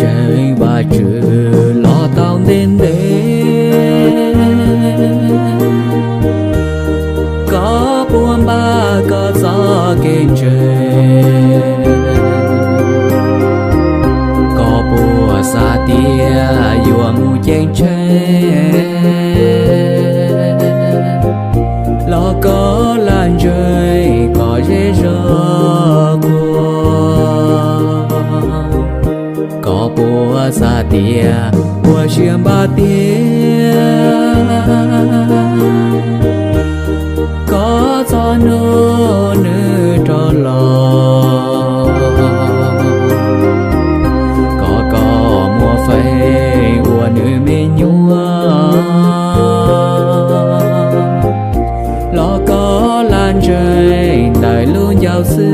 Ntseeg Vajtswv los tau ntev ntev, koj puas npaj koj txoj kev ntseeg? Koj puas xav tias yuav mus ceeb tsheej, los koj lam ntseeg kom ze zog qhuas? Koj puas xav tias ua siab npaj tiag, koj txog hnub nws rov los, kom koj muaj feem ua nws me nyuam, los koj lam ntseeg ntawm lub ncauj xwb?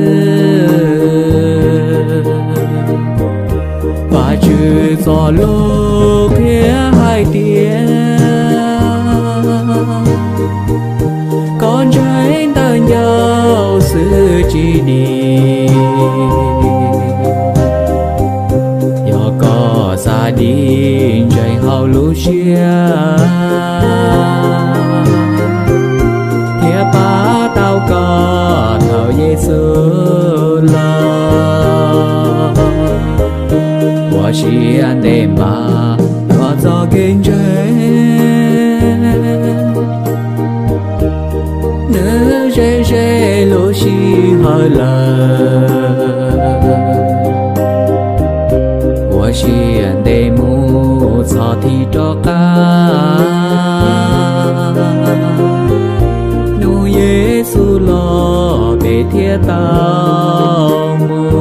Vajtswv txoj lus qhia hais tias, koj ntseeg ntawm ncauj xwb tsis dim, yog koj xav dim ntseeg hauv lub siab, thiab pab tau koj thaum Yexus los. Ua siab ntev npaj koj txoj kev ntseeg, nws ze ze lub sij hawm lawm. Ua siab ntev mus txog thib rov qab, hnub Yexus los peb thiaj tau mus.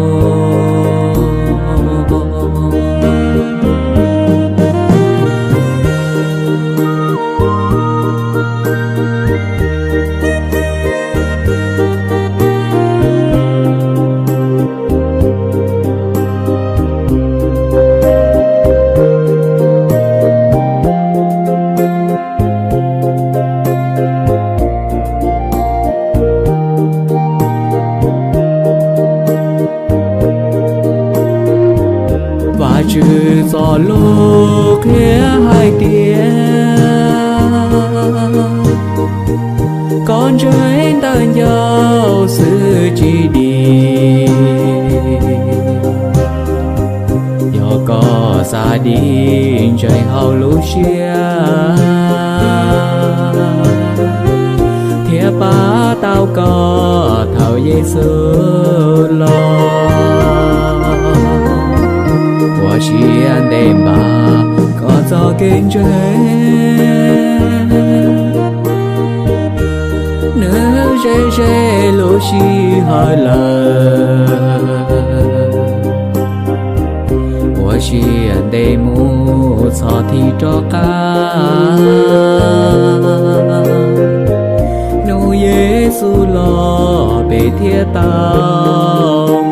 Vajtswv txoj lus qhia hais tias, koj ntseeg ntawm ncauj xwb tsis dim, yog koj xav dim ntseeg hauv lub siab, thiab pab tau koj thaum Yexus los. Ua siab ntev npaj koj txoj kev ntseeg, nws ze ze lub sij hawm lawm. Ua siab ntev mus txog thib rov qab, hnub Yexus los peb thiaj tau